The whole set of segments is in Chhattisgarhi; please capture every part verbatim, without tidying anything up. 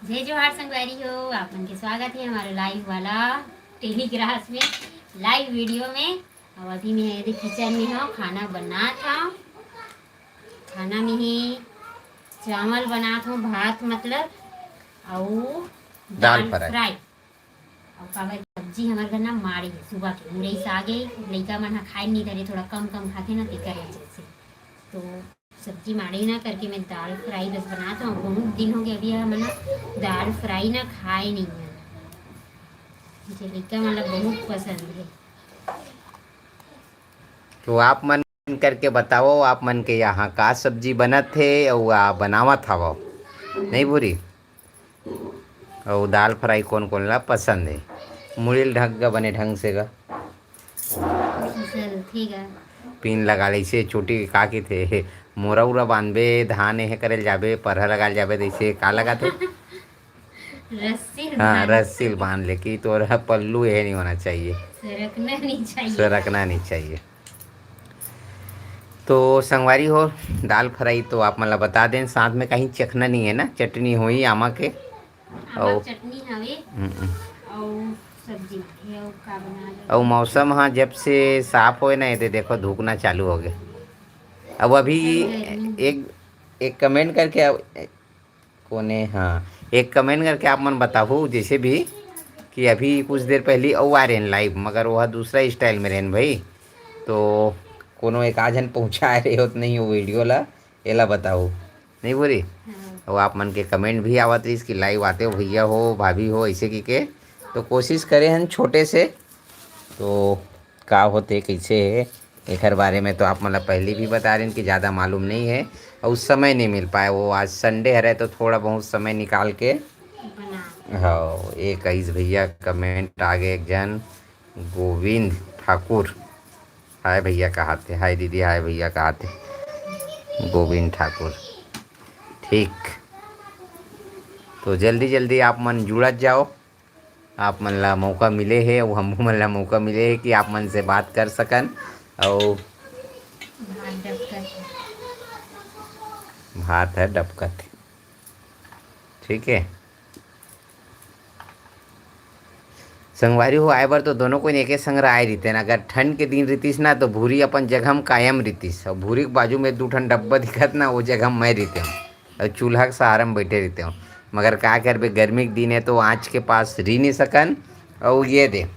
जय जोहार संगवारी हो, आप मन के स्वागत है हमारे लाइव वाला टेलीग्रास में, लाइव वीडियो में। और अभी मैं एदे किचन में हूँ, खाना बनात हूँ। खाना में ही चावल बनात हूँ, भात मतलब, और दाल दाल फ्राई। फ्राई। और काबर सब्जी हमारे घर ना माड़ी है सुबह के, मुरई साग है, लइका मन ह खाए नहीं धरे, थोड़ा कम कम खाते ना, तेकर वजह से। तो सब्जी माड़ी ना करके मैं दाल फ्राई बस बनात हूँ। बहुत दिन हो गया अभी हमन दाल फ्राई ना खाए नहीं है, जे लइका मन ला बहुत पसंद है। तो आप मन करके बताओ, आप मन के यहाँ का सब्जी बनत हे अउ आ बनावत हवव, नहीं भूरी? अउ दाल फ्राई कोन कोन ला पसंद हे? मुड़ी ल ढक गा बने ढंग से गा। चलथे गा। पिन लगा ले, इसे चोटी का कथे, मोरा उरा बांधबे, धान एहे करे ल जाबे, परहा लगा ल जाबे, तइसे का लगाथे? रस्सी ल हाँ, बांध। रस्सी ल बांध ले कि तोर पल्लू एहे नहीं होना चाहिए। सरकना नहीं चाहिए। सरकना नहीं चाहिए। तो संगवारी हो, दाल फ्राई तो आप मन ला बता देन, साथ में कहीं चखना नहीं है ना, चटनी होई आमा के। आमा अउ चटनी हवे। हम्म। अउ सब्जी हे, अउ का बना ले? अउ मौसम हाँ जब से साफ होए ना, ये दे देखो धूकना चालू हो गए। अब अभी गर्मी। एक, एक कमेंट करके अब कोने, हाँ, एक कमेंट करके आप मन बताहू, जैसे भी कि अभी कुछ देर पहली अउ आ रहे हैं लाइव, मगर वह दूसरा स्टाइल में रहन भाई, तो कोनो एक आध झन पहुँचा रहे होत नहीं हो वीडियो ला, एला बताहू, नहीं बोली? हाँ। अउ आप मन के कमेंट भी आवत रहिस कि लाइव आते हो भैया हो, भाभी हो, ऐसे की के, तो कोशिश करे हन छोटे से, तो का होते, कैसे है, एकर बारे में तो आप मन ला पहले भी बता रहे हैं कि ज़्यादा मालूम नहीं है, और समय नहीं मिल पाए। वो आज संडे हरे, तो थोड़ा बहुत समय निकाल के बना। हाँ, एक अइस भैया कमेंट आ गए, एक जन गोविंद ठाकुर, हाय भैया कहाथे, हाय दीदी, हाय भैया कहाथे, गोविंद ठाकुर। ठीक, तो जल्दी जल्दी आप मन जुड़त जाओ, आप मन ला मौका मिले हे, अउ हमू मन ला मौका मिले हे कि आप मन से बात कर सकन। अउ भात डबकत हे। भात ह डबकत हे। ठीक है संगवारी हो, आए बर तो दोनों कोई एके संग आए रहिते ना। अगर ठंड के दिन रहितिस ना, तो भूरी अपन जगह म कायम रहितिस, अउ भूरी के बाजू में दू ठन डब्बा दिखत ना, वो जगह म मैं रहिते हूँ। अउ चूल्हा के सहारा में बैठे रहिते हो। मगर का करबे, गर्मी के दिन है तो आँच के पास रह नहीं सकन। अउ ये दे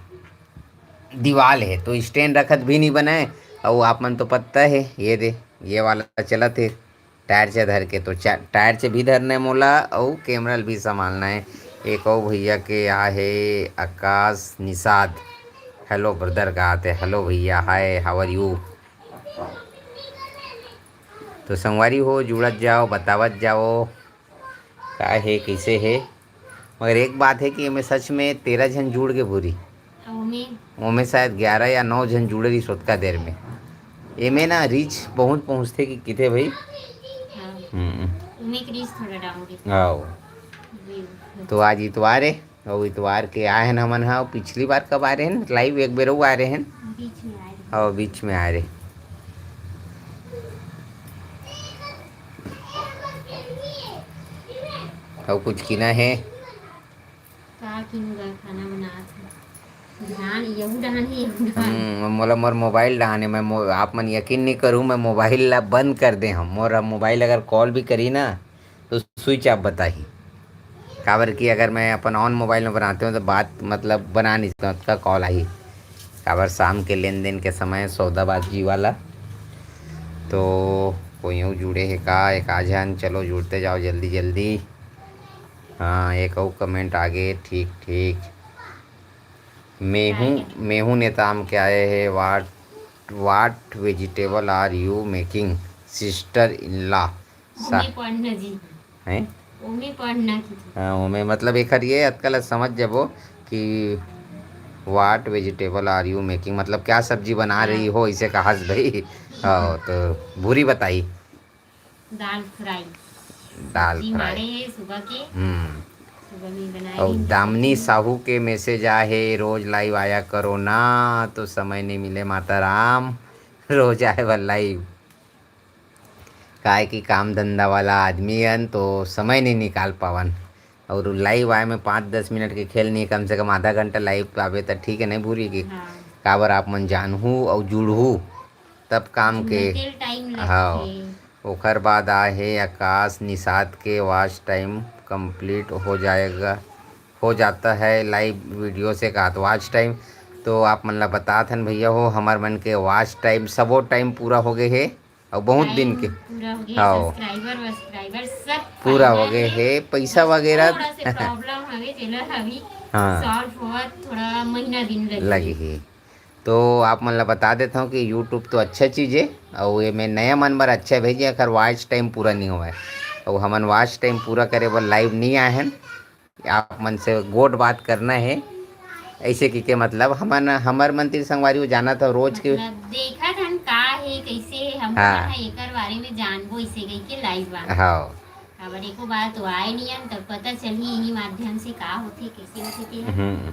दीवाल है तो स्टैंड रखत भी नहीं बनाए। अउ आप मन तो पता है, ये दे, ये वाला चलत है टायर से धर के, तो चा-, टायर से भी धरना है मोला, अउ कैमरा भी संभालना है। एक अउ भैया के आ है आकाश निषाद, हेलो ब्रदर का आते, हेलो भैया, हाय, हाउ आर यू? तो संगवारी हो, जुड़त जाओ, बतावत जाओ, का हे, कैसे हे। मगर एक बात है कि एमे सच में तेरह झन जुड़ के भूरी। ओमे ओमे शायद ग्यारह या नौ झन जुड़े रहिस ओतका देर में। एमे ना रीच बहुत पहुँचथे कि किथे भाई। हाँ। हम्म। ओमे के रीच थोड़ा डाउन रहिथे। आओ। जी। तो आज इतवार है, अउ इतवार के आए हन हमन ह। पिछली बार कब आए रहे हन लाइव? एक बेर अउ आए रहे हन। बीच में आए रहे। हाँ, बीच में आए रहे। अउ कुछ किना है? का किनूँ गा, खाना बनात हूँ। धान, यहू डहान है, यहू डहान। हम्म, मोला मोर मोबाइल डहान है। मैं मो-, आप मन यकीन नहीं करू, मैं मोबाइल ला बंद कर दे हूँ। मोर मोबाइल अगर कॉल भी करी ना, तो स्विच ऑफ बताही। काबर कि अगर मैं अपन ऑन मोबाइल में बनाते हूँ, तो बात, मतलब, बना नहीं सकता, उसका कॉल आही। काबर शाम के लेन देन के समय सौदाबाजी वाला। तो कोई अउ जुड़े है का? एक आध झन, चलो जुड़ते जाओ जल्दी जल्दी। हाँ, एक अउ कमेंट आगे, ठीक ठीक। मेहू, मेहू नेताम के आए है, what, what vegetable are you making, sister in law? ओमे पढ़ना जी। हैं? ओमे पढ़ना की। हाँ, ओमे मतलब एकर ये अतका ल समझ जबो कि what vegetable are you making, मतलब क्या सब्जी बना रही हो, इसे कहास भाई। हाँ, तो भूरी बताई। दाल फ्राई। दाल सब्जी फ्राई। माड़े हे सुबह के। हम्म। सुबह में बनाए अउ रहिन दामिनी सब्जी। साहू के मैसेज आ हे, "रोज लाइव आया करो ना।" तो समय नहीं मिले माता राम, रोज आए बर लाइव। काहे कि काम धंधा वाला आदमी हन तो समय नहीं निकाल पावन। और लाइव आए में पाँच दस मिनट के खेल नहीं, कम से कम आधा घंटा लाइव आवे त ठीक है, नहीं भूरी के। हाँ। काबर आप मन जानहू और जुड़हू, तब काम के। टाइम हाँ। ओकर बाद आए हे आकाश निषाद के वॉच टाइम कंप्लीट हो जाएगा, हो जाता है लाइव वीडियो से कहा। तो वॉच टाइम तो आप मन ला बतात हन भैया हो, हमर मन के वॉच टाइम सबो टाइम पूरा हो गए हे और बहुत दिन के। पूरा हो गए, हाँ। सब्सक्राइबर वब्सक्राइबर सब पूरा हो गए हे, पैसा वगैरह थोड़ा से प्रॉब्लम हवे, जेला अभी हाँ। सॉल्व होवत थोड़ा महीना दिन लगे। लगे हे। तो आप मन ला बता देता हूँ कि यूट्यूब तो अच्छा चीज़ है और ये मैं नया मन बर अच्छा है भैया, अगर वॉच टाइम पूरा नहीं हुआ है और हमन वॉच टाइम पूरा करे बर लाइव नहीं आए हैं। आप मन से गोठ बात करना है, ऐसे कि के मतलब हमन, हमर मन तीर संगवारी हो जाना था रोज के। मतलब देखत हन का हे, कैसे हे, हम हाँ। एकर बारे में जानबो, इसे कह के लाइव बा। हाँ। काबर एको बार तो आए नहीं हन, तब पता चलही यही माध्यम से का होथे, कैसे होथे तेला। हम्म।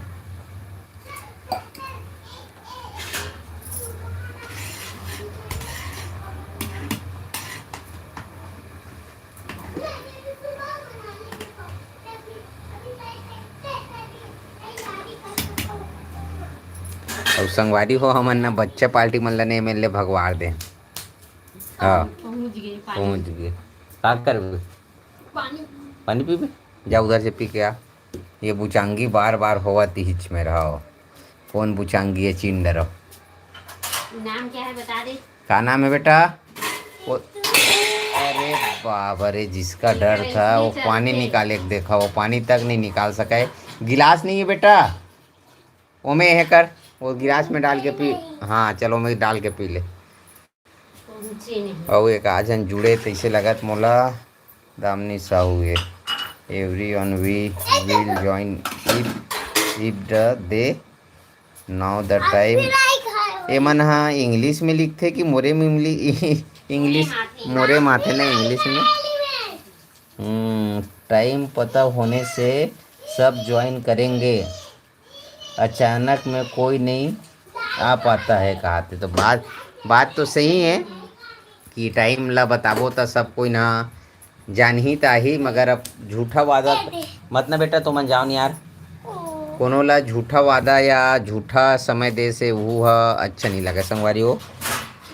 अउ संगवारी हो, हमन न बच्चा पार्टी मन ल ने एमएलए भगवार दे। हाँ। पहुंच गए, पानी। पहुंच गए। का करबे? पानी। पानी पीबे? जा उधर से पी के आ। ये बुचांगी बार बार होवत हिच में रहो। कौन बुचांगी है, चीन डरो। नाम क्या है, बता दे। का नाम है बेटा? वो, अरे बाप रे, जिसका डर था वो पानी निकाले के देखा, वो पानी तक नहीं निकाल सका है। गिलास नहीं है बेटा, ओमे हे कर, वो गिलास में डाल के पी। हाँ, चलो, मैं डाल के पी ले। पहुंचे नहीं। अउ एक आजन जुड़े तैसे लगत मोला, दामिनी साहू ये। Everyone, we will join if, if the day, now the time। एमन हा इंग्लिश में लिखथे कि मोरे में इंग्लिश, मोरे माथे ना इंग्लिश में। हम्म, टाइम पता होने से सब ज्वाइन करेंगे। अचानक में कोई नहीं आ पाता है कहाथे। तो बात, बात तो सही है कि टाइम ला बताबो त सब कोई ना जानही त आही, मगर अब झूठा वादा मत ना बेटा, तुमन जाओ नहीं यार। कोनो ला झूठा वादा या झूठा समय दे से वो ह अच्छा नहीं लगे संगवारी हो।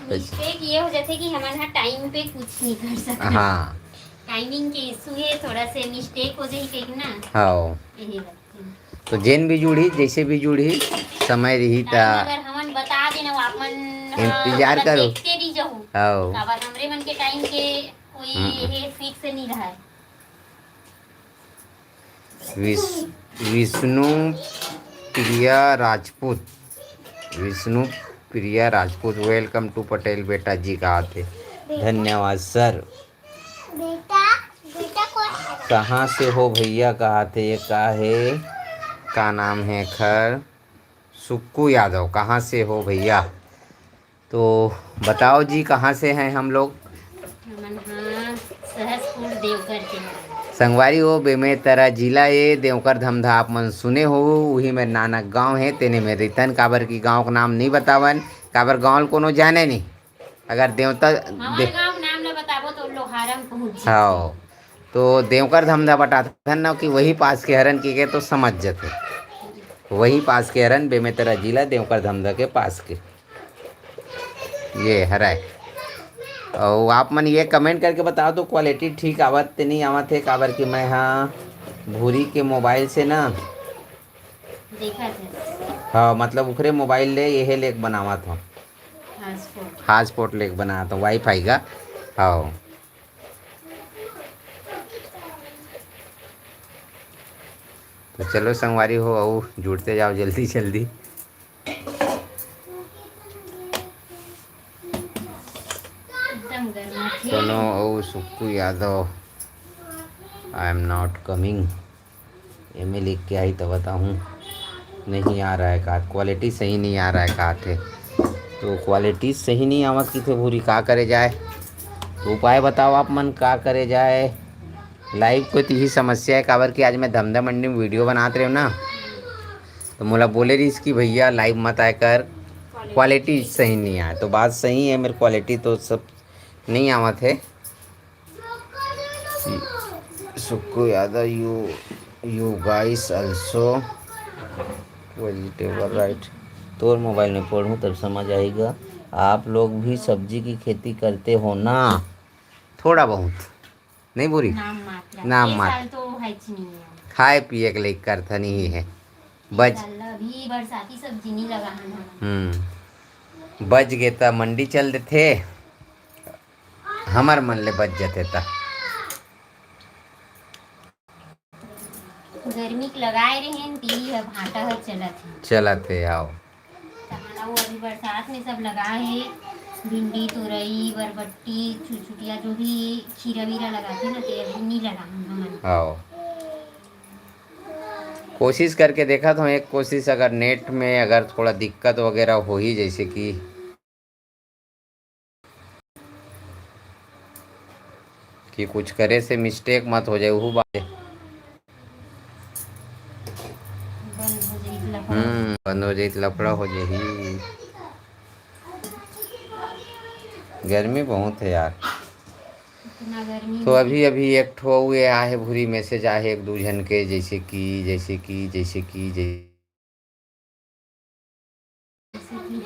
मिस्टेक ये हो जाथे कि हमन ह टाइम पे कुछ नहीं कर सकते। हाँ। टाइमिंग के इशू है, थोड़ा से मिस्टेक हो जाही कहीं ना। हाँ। यही बात है। तो जेन भी जुड़ी, जैसे भी जुड़ी, समय रही ता टाइम अगर हमन बता देना, वो आप मन, हाँ, इंतजार मतलब करो। देखते रही जाहू। हाँ। काबर हमरे मन के टाइम के कोई हम्म। ये फिक्स नहीं रहा है। विस-, विष्णु प्रिया राजपूत, विष्णु प्रिया राजपूत, welcome to पटेल बेटा जी कहाथे। धन्यवाद सर। बेटा, बेटा कौन है? कहाँ से हो भैया कहाथे, ये का है, का नाम है खर? सुक्कू यादव, कहाँ से हो भैया? तो बताओ जी, कहाँ से हैं हम लोग? हमन हाँ सहसपुर देवघर के हैं। संगवारी हो, बेमेतरा जिला ये देवकर धमधा आप मन सुने हो, उही में नानक गांव है, तेने में रितन, काबर की गांव का नाम नहीं बतावन, काबर गांव ल कोनो जाने नहीं। अगर देवता हमारे दे- गांव का नाम ना बताबो तो लोहारम पहुंच जाते। हाँ, तो देवकर धमधा बटाथन ना कि वही पास के हरन की के तो समझ जाते, वही पास के हरन, बेमेतरा जिला देवकर धमधा के पास के। ये हराय। और आप मन ये कमेंट करके बताओ तो क्वालिटी ठीक आवत ते नहीं आवत है, काबर कि मैं हाँ भूरी के मोबाइल से ना देखा थे। हाँ, मतलब उखरे मोबाइल ले ये लेक बनावत हूँ। हॉटस्पॉट। हॉटस्पॉट लेक बनावत हूँ वाईफाई का। हाँ। तो चलो संगवारी हो, अउ जुड़ते जाओ जल्दी जल्दी। एकदम गर्मा थे। सोनू अउ Sukhu Yadav, I am not coming। एमे लिख के आई तो बताहूँ, नहीं आ रहा है कहा, क्वालिटी सही नहीं आ रहा है कहा थे। तो क्वालिटी सही नहीं आवत की थे भूरी, का करे जाए? तो उपाय बताओ आप मन, का करे जाए? लाइव को तो यही समस्या है, काबर कि आज मैं धमधा मंडी में वीडियो बनात रहे ना, तो मोला बोले रहीस कि भैया लाइव मत आए कर, क्वालिटी सही नहीं आए। तो बात सही है, मेरी क्वालिटी तो सब नहीं आवत है। Sukhu Yadav, you You guys also vegetable, right? तोर मोबाइल में पढ़ूं तब समझ आएगा। आप लोग भी सब्जी की खेती करते हो ना? थोड़ा बहुत, नहीं बोरी? नाम मात्र। नाम ए मात्र। साल तो है नहीं है। खाए पिए के लिए करथन ही है। बच- साल अभी बरसाती सब्जी नहीं लगा है हमारा। हम्म, बच गे त मंडी चल देथे, हमर मन ले बच जथे त। गर्मी के लगाए रहेन, ती ह भांटा ह चलत हे। चलत हे, आओ। तहां वो अभी बरसात में सब लगा हे, भिंडी, तुरई, बरबट्टी, छुटछुटिया, जो भी खीरा वीरा लगाथे ना, ते अभी नहीं लगा हमन। आओ। कोशिश करके देखत हूँ, एक कोशिश, अगर नेट में अगर थोड़ा दिक्कत वगैरह होही, जैसे कि कि कुछ करे से मिस्टेक मत हो जाए, उहू बात। बंद हो जाई त लफड़ा। हम्म, बंद हो जाई त लफड़ा हो जाही। गर्मी बहुत है यार। इतना गर्मी तो में। अभी, अभी एक ठो ये आहे भूरी मैसेज आहे एक दू झन के, जैसे कि, जैसे कि, जैसे कि, जैसे जैसे कि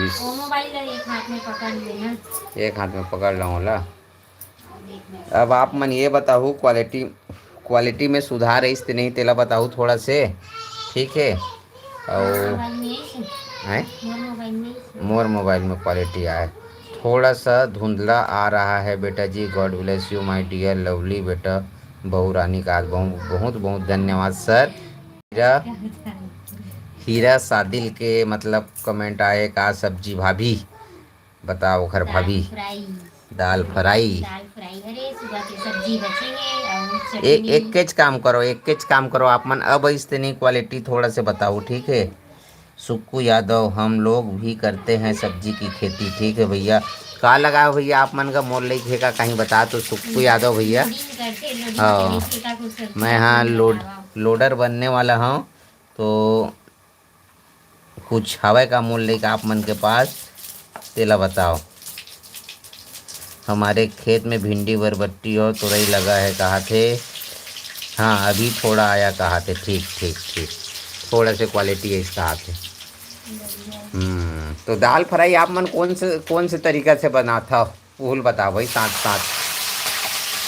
विश- वो मोबाइल ला एक हाथ में पकड़ लेना। एक हाथ में पकड़ लो ओला। अब आप मन ये बताहू, क्वालिटी, क्वालिटी में सुधार है इस नहीं, तेला बताहू थोड़ा से, ठीक है? और मोबाइल में है से? हैं? मोर मोबाइल में है से? मोर मोबाइल में क्वालिटी आए थोड़ा सा धुंधला आ रहा है बेटा जी। God bless you my dear lovely बेटा, बहू रानी का आज बहुत, बहुत, बहुत धन्यवाद सर। हीरा, हीरा सादिल के मतलब कमेंट आए, का सब्जी भाभी? बताओ ओखर दाल भाभी। फ्राई। दाल फ्राई। दाल फ्राई। अरे, सुबह के सब्जी बचे हे और ए-, चटनी। एक केच काम करो, एक केच काम करो, आप मन अब इस नहीं क्वालिटी थोड़ा से बताओ, ठीक है? सुक्कू यादव, हम लोग भी करते हैं सब्जी की खेती, ठीक है भैया। का लगाओ भैया आप मन का, मोर लइक हे का कहीं बता तो, सुक्कू यादव भैया। लोडिंग करते, लोडिंग हाँ। करते, का कुछ सब्जी मैं हाँ लोड, बतावा। लोडर बनने वाला हूँ, तो कुछ हवय का मोर लइक आप मन के पास, तेला बताओ। हमारे खेत में भिंडी, बरबट्टी और तुरई लगा है, कहा थे। हाँ, अभी थोड़ा आया, कहा थे। ठीक, ठीक, ठीक। थोड़ा से क्वालिटी है इसका, कहा थे। हम्म, तो दाल फ्राई आप मन कौन से, कौन से तरीका से बनात हव? उहुल बता भाई, साथ साथ।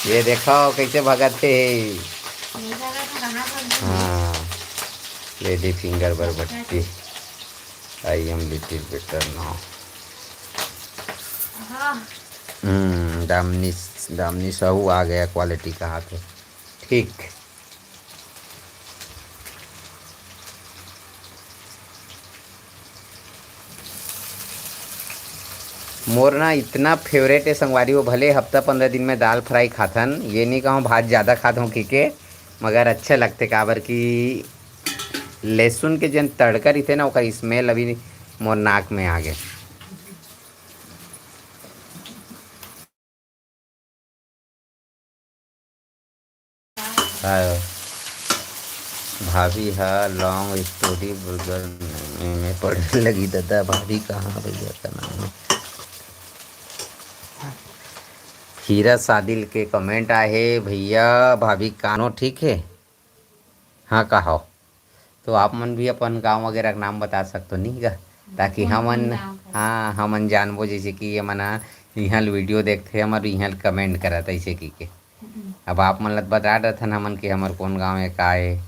ये देखो कैसे भगत हे। नहीं भगत हे, कहाँ भगत हे? हाँ, लेडी फिंगर बरबट्टी। I am little better now। हाँ। हम्म, दामनी, दामनी साहू आ गया, क्वालिटी कहा थे। ठीक। मोर ना इतना फेवरेट है संगवारी हो, भले हफ्ता पंद्रह दिन में दाल फ्राई खाथन, ये नहीं कहूँ भात ज़्यादा खात हूँ कहिके, मगर अच्छा लगथे, काबर कि लहसुन के जन तड़का रहिथे ना, ओकर स्मेल अभी मोर नाक में आ गए। हाँ, भाभी हा लॉन्ग स्टोरी बगल में पढ़े लगी दादा। भाभी कहाँ भैया का नाम है? हीरा सादिल के कमेंट आहे, भैया भाभी कानो ठीक है? हाँ, कहो। तो आप मन भी अपन गांव वगैरह के नाम बता सकते हो, नहीं का? ताकि कौन कौन हमन, गाँव का? हाँ, हमन जानबो, जैसे कि ये मना इहाँ वीडियो देखथे, हमर इहाँ कमेंट करत ऐसे की के। हम्म। अब आप मन ल बता डरथन हमन के हमर कौन गांव है, का है।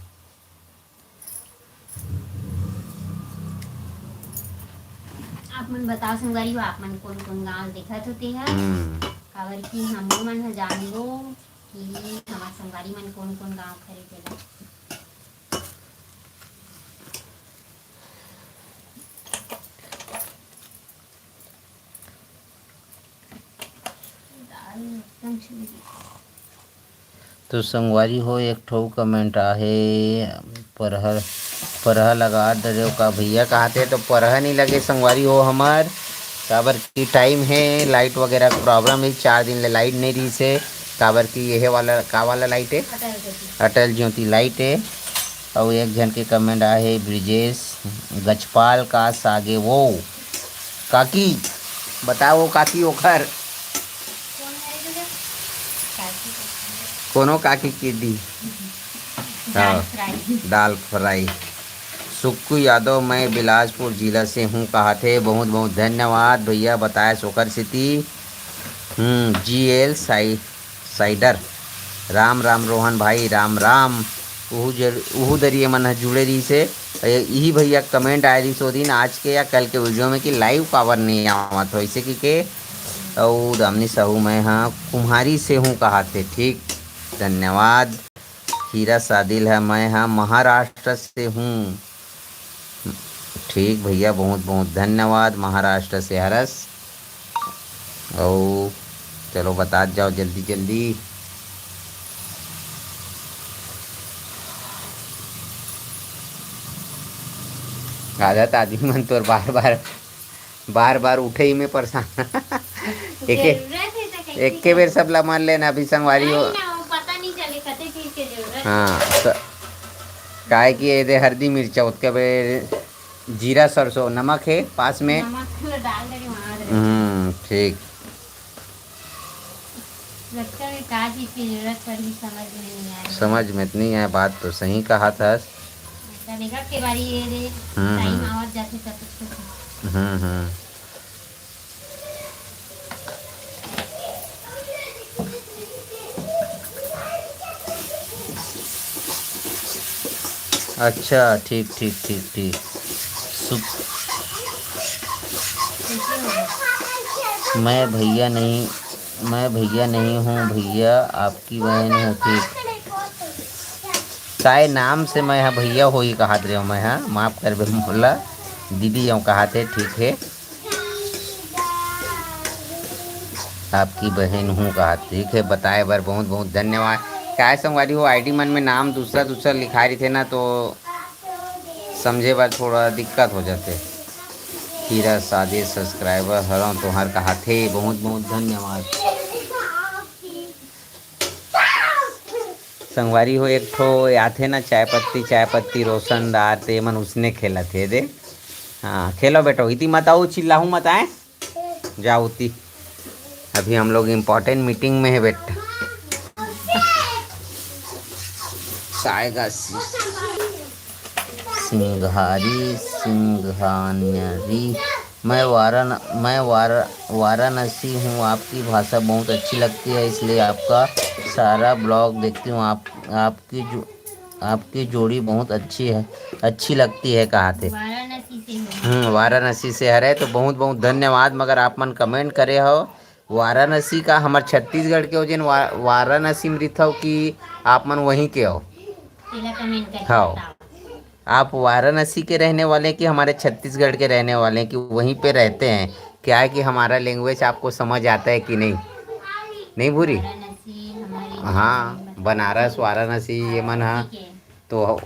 आप मन बताओ संगवारी हो, आप मन कौन कौन गांव देखत हो ते ह? हम्म। काबर कि हमू मन ह जान लो कि हमार संगवारी मन कौन कौन गांव खरीदे ला। दाल एकदम छिल गई। तो संगवारी हो, एक ठो कमेंट आहे, परहा, परहा लगा डरेव का भैया कहाथे, तो परहा नहीं लगे संगवारी हो हमर, काबर कि टाइम है, लाइट वगैरह के प्रॉब्लम है, चार दिन ले लाइट नहीं रही से, काबर कि यह वाला, का वाला लाइट है? अटल ज्योति। अटल ज्योति लाइट है। और एक झन के कमेंट आहे, ब्रिजेश गजपाल का सागे वो काकी, बताओ काकी ओखर। कौन है रे भैया? काकी। कोनो काकी के दी। दाल हाँ, फ्राई। दाल फ्राई। सुक्कू यादव, मैं बिलासपुर जिला से हूँ, कहा थे। बहुत बहुत धन्यवाद भैया, बताए सोकर सिटी। हम्म, जी एल साई साइडर। राम राम रोहन भाई, राम राम। उहू जर उहू दरिए मन ह जुड़े रही से। इही भैया कमेंट आए रही सो दिन आज के या कल के वीडियो में कि लाइव काबर नहीं आवत हो, इसे कि के। अउ दामिनी साहू, मैं हाँ कुम्हारी से हूँ, कहा थे। ठीक, धन्यवाद। हीरा सादिल है, मैं हाँ महाराष्ट्र से हूँ। ठीक भैया, बहुत बहुत धन्यवाद महाराष्ट्र से हरस। अउ चलो बतात जाओ जल्दी जल्दी। आदत आदमी मन तोर बार बार बार बार उठे ही में परेशान। एके जरूरत है तो कैसे एके बेर सब ला मार लेना अभी संगवारी हो। नहीं ना, वो पता नहीं चले कते चीज के जरूरत है। हाँ, तो काहे कि ये दे हल्दी मिर्चा, ओतके बेर जीरा सरसों नमक है पास में। नमक पूरा डाल दे वहाँ दे। हम्म, ठीक। लटका में का चीज की जरूरत पड़ी, समझ में नहीं आ रही। समझ में तो नहीं आए, बात तो सही कहा था। तनिका के बारी ये रे, हम्म, टाइम हम्म। आवत जाते तब कुछ। हम्म, हम्म। अच्छा, ठीक, ठीक, ठीक, ठीक। सुप-, मैं भैया नहीं, मैं भैया नहीं हूँ भैया, आपकी बहन हूँ। ठीक, काय नाम से मैं हा भैया होही कहात रहे हो, मैं हा माफ करबे मोला, दीदी यूँ कहात हे। ठीक है, आपकी बहन हूँ कहा। ठीक है, बताए बर बहुत बहुत धन्यवाद। काय संगवारी हो, आईडी मन में नाम दूसरा दूसरा लिखा रही थे ना, तो समझे बर थोड़ा दिक्कत हो जाते। हीरा सादे सब्सक्राइबर हरव तोहर कहा थे, बहुत बहुत धन्यवाद। संगवारी हो, एक ठो आथे ना चाय पत्ती, चाय पत्ती रोशनदार, ते मन उसने खेलत हे दे। हाँ, खेलो बेटो, इति मत आओ, चिल्लाहू मत आए। जाओ उती। अभी हम लोग इम्पोर्टेंट मीटिंग में है बेटा। सायगा सि-, सिंघारी, सिंघानियरी। मैं वाराण-, मैं वारा-, वाराणसी हूँ। आपकी भाषा बहुत अच्छी लगती है, इसलिए आपका सारा ब्लॉग देखती हूँ। आप, आपकी जो, आपकी जोड़ी बहुत अच्छी है, अच्छी लगती है, कहा थे। वाराणसी से हूँ। हम्म, वाराणसी से हरे, तो बहुत बहुत धन्यवाद। मगर आप मन कमेंट करे हो वाराणसी का, हमर छत्तीसगढ़ के हो जेन वा-, वाराणसी में रिथव कि आप मन वहीं के हो? तेला कमेंट करके हाँ। बताओ। आप वाराणसी के रहने वाले हैं कि हमारे छत्तीसगढ़ के रहने वाले हैं कि वहीं पे रहते हैं? क्या है कि हमारा लैंग्वेज आपको समझ आता है कि नहीं? नहीं भूरी? वाराणसी हमारे हाँ, बनारस, वाराणसी, ये मन हा। ठीक है। तो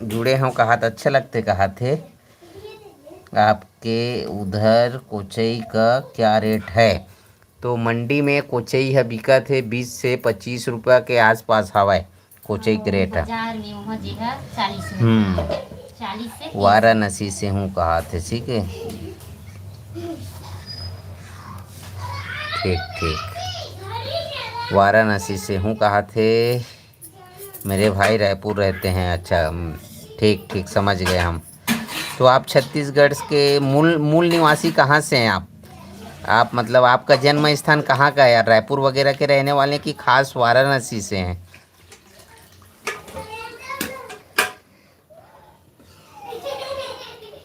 जुड़े हों कहा तो अच्छा लगते कहा थे। आपके उधर कोचई का क्या रेट है? तो मंडी में कोचई ह बिकत हे बीस से पच्चीस रुपया के आसपास हवय। कोचई के रेट ह। बाजार में वहाँ जे है चालीस में। हम्म। चालीस से तीस। वाराणसी से हूँ कहा थे, ठीक है। ठीक, ठीक। वाराणसी से हूँ कहा थे। मेरे भाई रायपुर रहते हैं। अच्छा, हम्म, ठीक, ठीक, समझ गए हम। तो आप छत्तीसगढ़ के मूल, मूल निवासी कहाँ से हैं आप? आप, मतलब, आपका जन्म स्थान कहाँ का है यार? रायपुर वगैरह के रहने वाले हैं कि खास वाराणसी से हैं?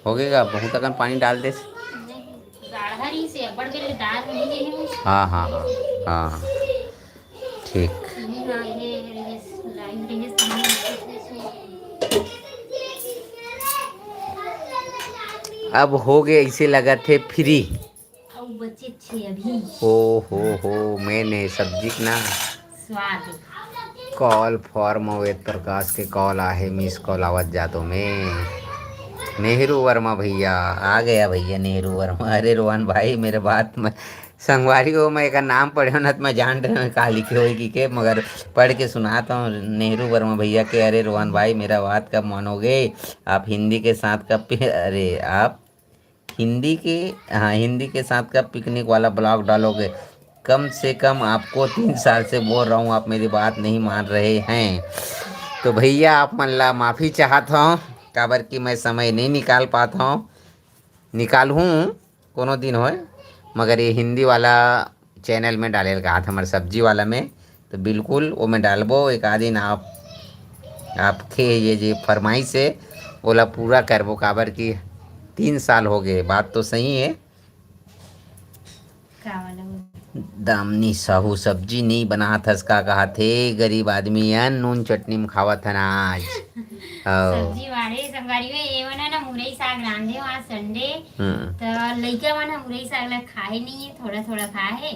होगे गा, बहुत अकन पानी डाल देस। गाढ़ा रही से अब्बड़ बेर ले दार नहीं है। हाँ, हाँ, हाँ, हाँ, हाँ। ठीक। नहीं, हाँ, ये, ये लाइन पे ये सामान। अब हो गए, ऐसे लगत हे फ्री। अउ बचे छे अभी। ओ हो हो, मैंने सब्जी के ना। स्वाद। कॉल फॉर्म वेद प्रकाश के कॉल आहे, मिस कॉल आवत जातो में। नेहरू वर्मा भैया, आ गया भैया नेहरू वर्मा। अरे रोहन भाई, मेरे बात में संगवारी हो, मैं एकर नाम पढ़े हो ना, तो मैं जान रहे हूँ का लिखे होई कि के, मगर पढ़ के सुनाता हूँ नेहरू वर्मा भैया के। अरे रोहन भाई, मेरा बात कब मानोगे? आप हिंदी के साथ कब पि-, अरे आप हिंदी के, हाँ, हिंदी के साथ का पिकनिक वाला ब्लॉग डालोगे? कम से कम आपको तीन साल से बोल रहा हूँ, आप मेरी बात नहीं मान रहे हैं। तो भैया, आप मन ला माफ़ी चाहत हूँ, काबर कि मैं समय नहीं निकाल पात हूँ। निकालहूँ कोनो दिन होय, मगर ये हिंदी वाला चैनल में डाले ल कहा था, हमारे सब्जी वाला में, तो बिल्कुल वो मैं डालबो। एक आध दिन आप, आपके ये जे फरमाइश है, ओला पूरा करबो, काबर कि तीन साल हो गए। बात तो सही है। का वाला हो? दामनी साहू, सब्जी नहीं बनात हस का कहा थे? गरीब आदमी अन नून चटनी में खावत हन आज। आओ। सब्जी वाले संगवारी में ये वाला ना मुरई साग रांधे हो आज संडे। हम्म। तो लइका मन ह मुरई साग ला खाए नहीं है, थोड़ा थोड़ा खाए है।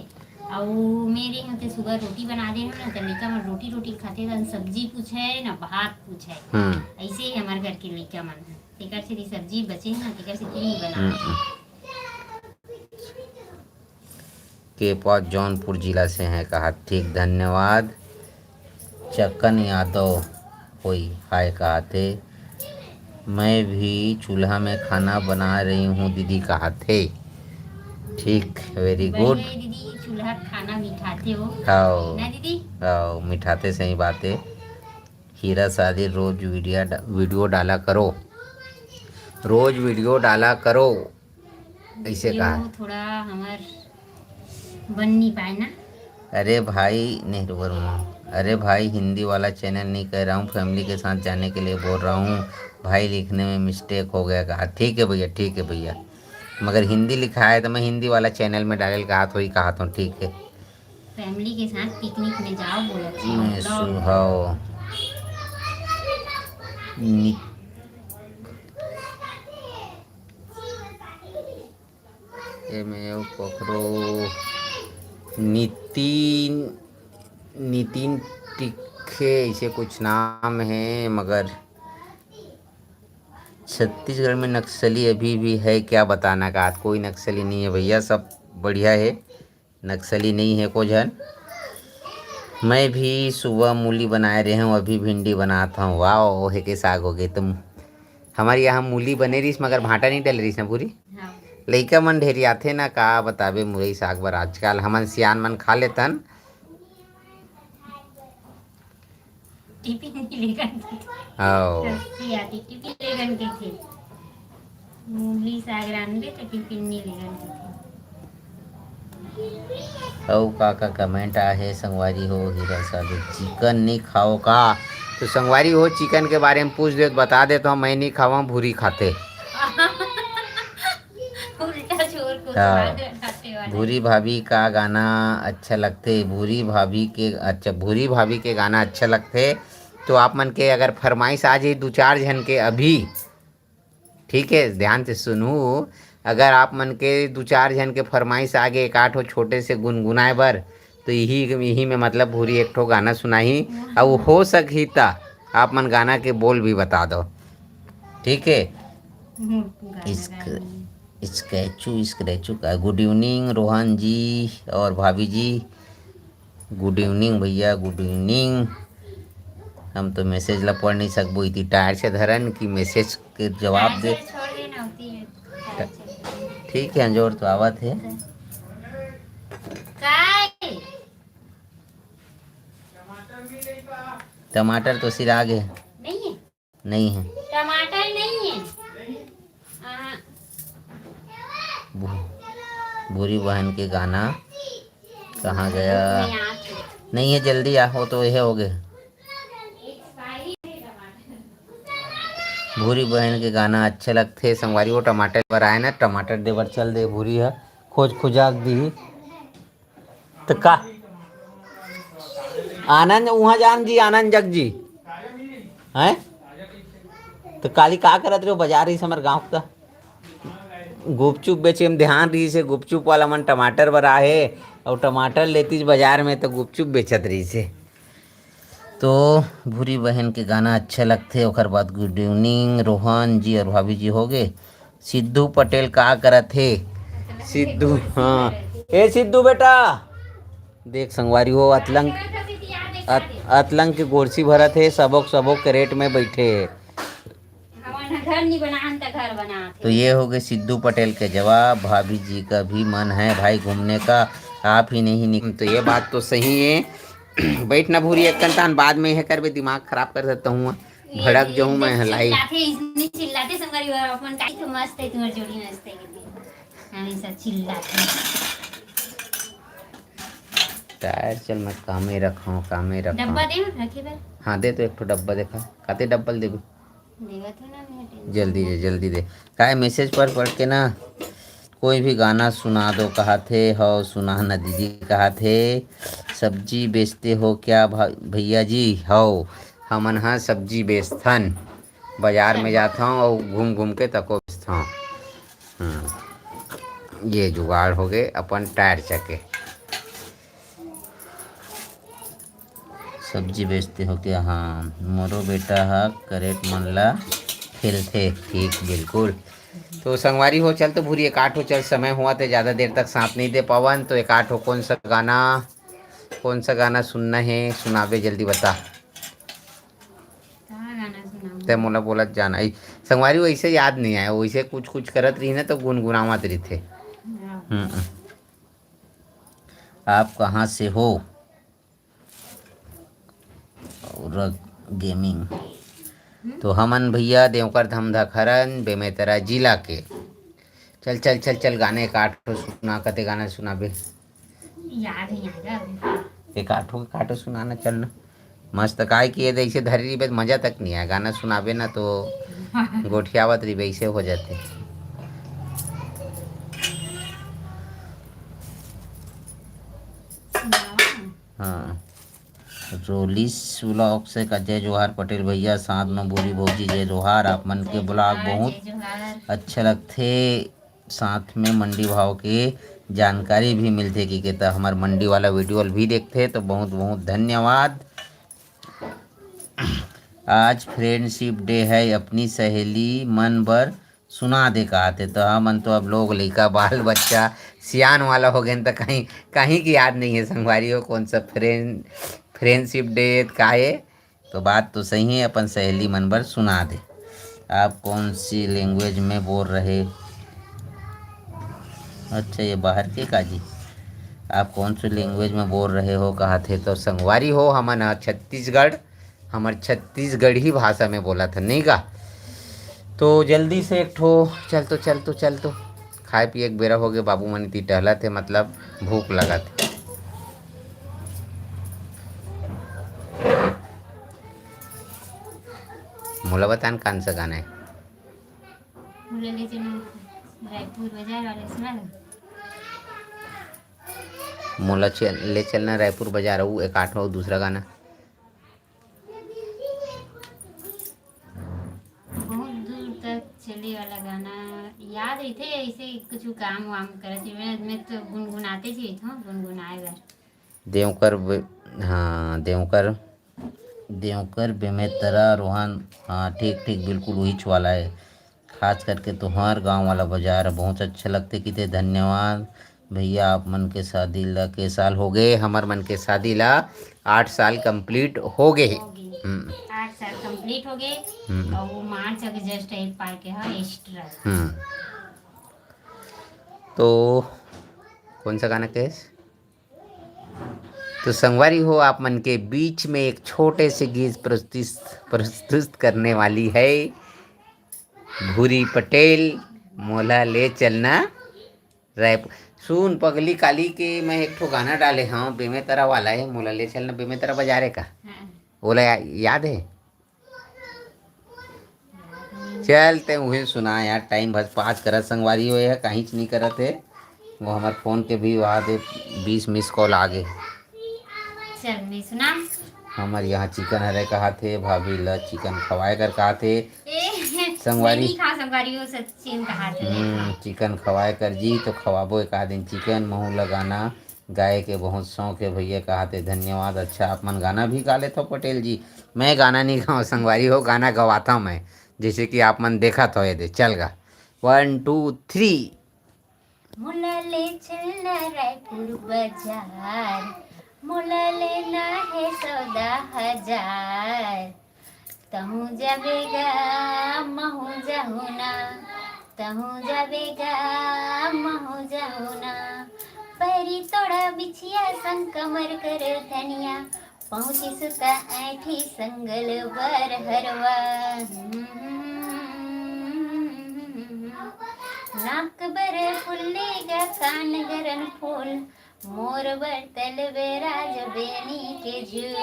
अउ मेरे होते सुबह रोटी बना दे हूँ ना, तो लइका मन रोटी रोटी खाते, तो सब्जी पूछे ना भात पूछे। हम्म। ऐसे ही हमारे घर के लइका मन है, तेकर से सब्जी बचे है ना, तेकर से नहीं बना। हम्म। केपा जौनपुर जिला से हैं कहा, ठीक, धन्यवाद। चकन यादव होई हाय कहा थे, मैं भी चूल्हा में खाना बना रही हूँ दीदी कहा थे। ठीक, very good। पहले दीदी चूल्हा खाना मिठाते हो। हाओ। ना दीदी? हाओ, मिठाते, सही बात है। हीरा शादी रोज वीडियो डा-, वीडियो डाला करो, रोज वीडियो डाला करो, ऐसे वीडियो कहा। थोड़ा हमार बन नहीं पाए ना। अरे भाई नेहरू वर्मा, अरे भाई, हिंदी वाला चैनल नहीं कह रहा हूँ, फैमिली के साथ जाने के लिए बोल रहा हूँ भाई, लिखने में मिस्टेक हो गया कहा। ठीक है भैया, ठीक है भैया, मगर हिंदी लिखा है तो मैं हिंदी वाला चैनल में डाले ल कहा, तो ही कहा तो ठीक है। फैमिली के साथ पिकनिक में जाओ बोला था। मैं मतलब सुहाओ। नि-, एमे अउ ककरो नितिन, नितिन टिखे ऐसे कुछ नाम है, मगर छत्तीसगढ़ में नक्सली अभी भी है क्या बताना का? कोई नक्सली नहीं है भैया, सब बढ़िया है, नक्सली नहीं है को झन। मैं भी सुबह मूली बनाए रहे हूँ, अभी भिंडी बनात हूँ। वाह, ओहे के साग हो गए तुम। हमारे यहाँ मूली बने रहीस, मगर भांटा नहीं डल रहीस ना पूरी। हाँ। लइका मन ढेरियाथे ना, का बताबे मुरई साग बर। आजकल हमन सियान मन खा लेतन। टिफिन नहीं लेगन के थे। आओ। सस्ती आती, टिफिन लेगन के थे। मूली साग रांधबे तो टिफिन नहीं लेगन के थे। अउ का का कमेंट आहे संगवारी हो? हीरा साहब, चिकन नहीं खाओ का? तो संगवारी हो, चिकन के बारे में पूछ दे तो बता दे, तो मैं नहीं खावा, भूरी खाते। उल्टा चोर को हाँ। स्वाद लगाते वाला। भूरी भाभी का गाना अच्छा लगथे, भूरी भाभी के, अच्छा, भूरी भाभी के गाना अच्छा लगथे। तो आप मन के अगर फरमाइश आ जाए दो चार झन के अभी, ठीक है, ध्यान से सुनू, अगर आप मन के दो चार झन के फरमाइश आ गए एक आठ ठो छोटे से गुनगुनाए बर, तो यही, यही में मतलब भूरी एक ठो गाना सुनाही, अउ हो सकही त आप मन गाना के बोल भी बता दो, ठीक है? हम्म, गाना इश्क, गाना। स्क्रैचू, स्क्रैचू का गुड इवनिंग रोहन जी और भाभी जी। गुड इवनिंग भैया, गुड इवनिंग। हम तो मैसेज ला पढ़ नहीं सकबो, इतनी टायर से धरन कि मैसेज के जवाब दे। टायर से छोड़ देना होती है। ठीक है, अंजोर तो आवत है। काय? टमाटर तो सिरा गे। नहीं है। नहीं है। टमाटर नहीं है। हाँ। भू-, भूरी बहन के गाना कहाँ गया? नहीं है, जल्दी आ, हो तो यह हो गए। भूरी बहन के गाना अच्छा लगथे संगवारी, वो टमाटर बर आए ना, टमाटर देबर चल दे, भूरी ह खोज खुजाक दी। तो का आनंद उहाँ जान जी, आनंद जग जी, हैं? तो काली का करत रहे हो? बाजार रहीस हमर गाँव का गुपचुप बेचे में ध्यान रहीस हे, गुपचुप वाला मन टमाटर बर आहे, अउ टमाटर लेतीस बाजार में तो गुपचुप बेचत रहीस हे। तो भूरी बहन के गाना अच्छा लगथे, ओकर बाद गुड इवनिंग रोहन जी और भाभी जी हो गए। सिद्धू पटेल का करत हे? सिद्धू, हाँ। ए सिद्धू बेटा, देख संगवारी हो, अतलंग, अत-, अतलंग के गोरसी भरत हे, सबोक सबोक कैरेट में बैठे हे। हमन ह घर नहीं बनान त घर बनात हे। तो ये हो गए सिद्धू पटेल के जवाब। भाभी जी का भी मन है भाई घूमने का, आप ही नहीं निक-, तो ये बात तो सही है। बैठ ना भूरी, एक कंतान बाद में यह करबे, दिमाग खराब कर देता हूँ, भड़क जाऊँ मैं, हलाई। चिल्लाते, इसने चिल्लाते संगवारी हो, अपन का तो मस्त है, तुम्हारी जोड़ी मस्त है, हमेशा चिल्लाते। टायर चल, मैं कामे रखा हूँ, कामे रखा हूँ। डब्बा दे रखे बर। हाँ, दे तो एक ठो डब्बा देखा, काते डब्बा ल देबे। देवत हूँ ना मैं, tension जल्दी मत दे, जल्दी दे। काय मैसेज पर पढ़ के ना, कोई भी गाना सुना दो कहा थे, हो सुना ना दीदी कहा थे। सब्जी बेचते हो क्या भा-, भैया जी? हो, हमन हा सब्जी बेचथन, बाजार में जाथन और घूम घूम के तको बेचथन। हम्म, ये जुगाड़ हो गए अपन टायर चके। सब्जी बेचते हो क्या? हाँ, मोरो बेटा हा करेट मन ला खेलथे। ठीक, बिल्कुल। तो संगवारी हो, चल तो भूरी एकाठो चल, समय हुआ थे, ज़्यादा देर तक साथ नहीं दे पावन, तो एकाठो कौन सा गाना, कौन सा गाना सुनना है, सुनाबे, जल्दी बता। कहाँ गाना सुनाऊँ? ते मोला बोलत जाना। ई संगवारी वैसे याद नहीं आए, वैसे कुछ कुछ करत रही ना तो गुनगुनावत रही थे। हाँ। हम्म। आप कहाँ से हो? और गेमिंग। तो हमन भैया देवकर धमधा खरन बेमेतरा जिला के। चल चल चल चल, गाने काट सुना, कते गाना सुनाबे। याद नहीं आ रहा अभी। एक आठो के काटो सुनाना चल ना। मस्त, काय कि ये ऐसे धरी रहिबे त मजा तक नहीं आए, गाना सुनाबे ना तो गोठियावत रहिबे, ऐसे हो जाते। हाँ, रोलिस व्लॉग से का जय जोहार पटेल भैया, साथ में भूरी भौजी जय जोहार। आप मन के व्लॉग बहुत अच्छा लगथे, साथ में मंडी भाव के जानकारी भी मिलथे कि, कि त हमर मंडी वाला वीडियो ल भी देखथे, तो बहुत बहुत धन्यवाद। आज फ्रेंडशिप डे है, अपनी सहेली मन बर सुना दे कहाथे। तो हमन तो अब लोग लइका बाल बच्चा सियान वाला हो गए, तो कहीं कहीं की याद नहीं है संगवारी हो, कौन सा फ्रेंड फ्रेंडशिप डे का है। तो बात तो सही है, अपन सहेली मन बर सुना दे। आप कौन सी लैंग्वेज में बोल रहे? अच्छा, ये बाहर के का जी? आप कौन सी लैंग्वेज में बोल रहे हो कहाथे। तो संगवारी हो, हमन ह छत्तीसगढ़, हमर छत्तीसगढ़ी भाषा में बोलत हन, नहीं का? तो जल्दी से एक ठो, चल तो, चल तो, चल तो, खाए पिए के बेरा हो गए, बाबू मन इति टहलत हे, मतलब भूख लगत हे। मोला बतान कौन सा गाना है? मोला ले चलना रायपुर बाजार वाला सुना दो। मोला चल, ले चलना रायपुर बाजार, अउ एक आठ अउ दूसरा गाना। बहुत दूर तक चले वाला गाना याद रहिथे, ऐसे कुछ काम वाम करत रहिबे, मैं तो गुनगुनाते जी रहिथों, गुनगुनाए बर। देवकर बे-, हाँ, देवकर, देवकर बेमेतरा रोहन, हाँ, ठीक, ठीक, बिल्कुल उहीच वाला है। खास करके तुंहर गांव वाला बाजार बहुत अच्छा लगथे किथे। धन्यवाद भैया, आप मन के शादी ला के साल हो गए? हमर मन के शादी ला आठ साल complete हो गए हे। हो गए। हम्म। आठ साल complete हो गए। हम्म। और वो मार्च अगस्त एक पार के है extra। हम्म। तो कौन सा गाना कहेस? तो संगवारी हो, आप मन के बीच में एक छोटे से गीत प्रस्तुत, प्रस्तुत करने वाली है भूरी पटेल, मोला ले चलना रायपुर। सुन पगली, काली के मैं एक ठो गाना डाले हंव, बेमेतरा वाला है, मोला ले चलना बेमेतरा बाजारे का। हाँ। ओला या-, याद है? चल, ते उहे सुना यार, टाइम बस पास करत संगवारी हो, ये काहीच नहीं करत है। वो हमर फोन के भी वहाँ दे बीस miss call आ गए। चल, मैं सुना। हमर यहाँ चिकन हरे कहा थे, भाभी ला चिकन खवाए कर कहा थे। ए, संगवारी। नहीं खा संगवारी हो, सच्ची में कहा थे। हम्म, चिकन खवाए कर जी, तो खवाबो एक आध दिन चिकन, महू लगाना। गाए के बहुत शौक है भैया, कहा थे धन्यवाद। अच्छा, आप मन गाना भी गा लेथो पटेल जी? मैं गाना नहीं गाऊँ संगवारी हो, गाना गवाता हूँ मैं, जैसे कि आप मन देखा था ये दे, चल गा, one two three। मोला ले चलना रायपुर बाजार, मोला लेना है सौदा हजार। तहूँ जाबे गा, महूँ जाहूँ ना, तहूँ जाबे गा, महूँ जाहूँ ना। हरी तोड़ा बिछिया संग कमर कर धनिया, पहुँचिस त ऐठी संगल बर हरवा। नाक बर फुल्ली गा कान गरन फूल, मोर बर तलबे राज बेनी के झूल।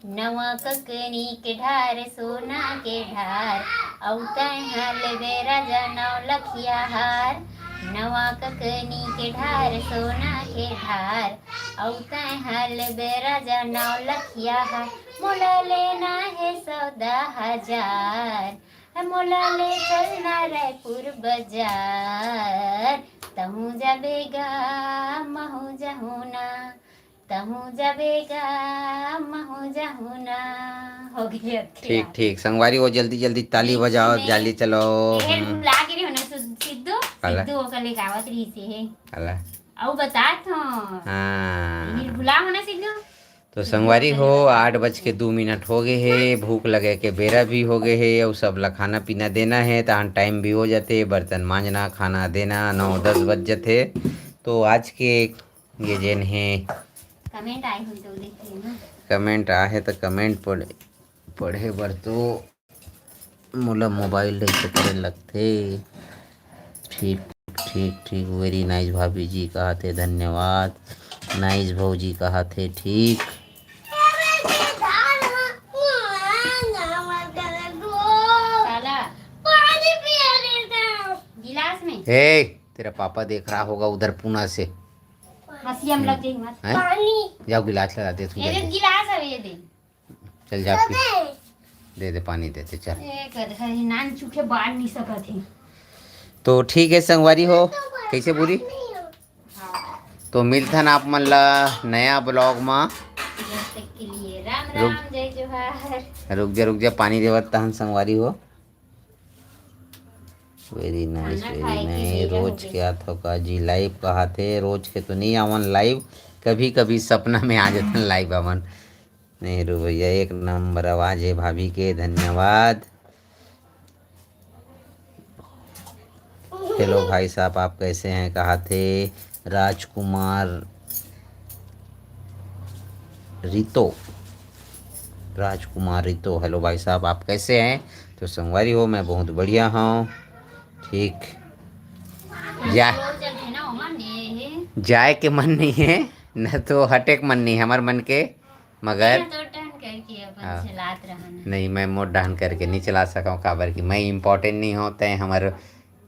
नवा ककनी के ढार, सोना के ढार, अउ तैं ह लेबे राजा नौ लखिया हार। नवा ककनी के ढार, सोना के ढार, अउ तैं ह लेबे राजा नौ लखिया हार। मोला लेना हे सौदा हजार, मोला ले चलना रायपुर बाजार। तहूँ जाबे गा, महूँ जाहूँ ना, तहूँ जाबे गा, महूँ जाहूँ ना। हो गई अतके ठीक, याद। ठीक। संगवारी हो, जल्दी, जल्दी ताली बजाओ, नहीं। जाली चलो। ए, हम्म। भुला गे रहे हो ना, सु-, सिद्धू? काला? सिद्धू ओकर ले गावत रहिस हे। काला? अउ बतात हो। हाँ। ये भुला हो ना सिद्धू? तो संगवारी हो, आठ बज के दू मिनट हो गए हे, भूख लगे के बेरा भी हो गए हे, अउ सब ला खाना पीना देना हे, तहन टाइम भी हो जाते, बर्तन मांजना, खाना देना, नौ दस बज जाते। तो आज के ये जेन हे कमेंट आए हुई तो देखिए ना। कमेंट आहे तो कमेंट पढ़े, पढ़े बर तो मोला मोबाइल ऐसे करे लगथे। ठीक, ठीक, ठीक। वेरी नाइस भाभी जी कहा थे, धन्यवाद। नाइस भौजी कहा थे, ठीक। काला? गिलास में। हे, तेरा पापा देख रहा होगा उधर पुना से। हंसिया में लग जाई मत। हैं? पानी। जाओ गिलास ला दे, तू ये जल्दी। गिलास है, ये दे। चल जा पी। दे दे, पानी दे दे, चल। ए, गधा, ये नान चुखे बाढ़ नहीं सकत हे। तो ठीक है संगवारी हो, कैसे पूरी? तो मिलथन आप मन ला नया ब्लॉग मा। जब तक के लिए राम रुक। राम, जय जोहार। रुक जा, रुक जा, पानी देवत तहन संगवारी हो। वेरी नाइस, खाना वेरी खाए के नाइस। बेरा रोज होगे। के आथव का जी लाइव कहा थे? रोज के तो नहीं आवन लाइव, कभी कभी सपना में आ जाथन लाइव आवन। नेहरू भैया, एक नंबर आवाज है भाभी के, धन्यवाद। हेलो भाई साहब, आप कैसे हैं? कहा थे राजकुमार रितो, राजकुमार रितो। हेलो भाई साहब, आप कैसे हैं? तो संगवारी हो, मैं बहुत बढ़िया हूँ। ठीक, जा, जाए के मन नहीं है, न तो हटे के मन नहीं है हमार मन के, मगर तो डहन करके अपन हाँ। चलात रहना। नहीं, मैं मोर डहन करके नहीं चला सकूँ, काबर कि मैं इम्पोर्टेंट नहीं हों, तैं हमर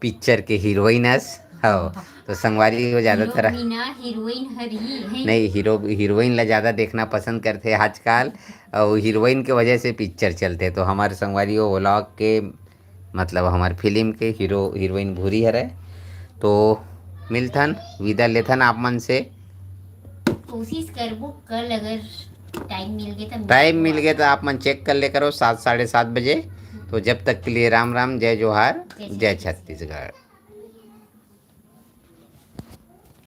पिक्चर के हीरोइन अस हव। तो संगवारी हो, ज्यादातर हीरोइन, हीरोइन हरी है। नहीं, हीरो, हीरोइन ला ज्यादा देखना पसंद करथे आजकल, अउ हीरोइन के वजह से पिक्चर चलथे। तो हमर संगवारी हो व्लॉग के, मतलब हमर फिल्म के हीरो हीरोइन भूरी हरे। तो मिलथन, विदा लेथन आप मन से। कोशिश करबो कल, अगर टाइम मिल गए तो टाइम मिल गए तो आप मन चेक कर ले करो सात, साढ़े सात बजे। तो जब तक के लिए राम राम, जय जोहार, जय जय छत्तीसगढ़। छत्तीसगढ़।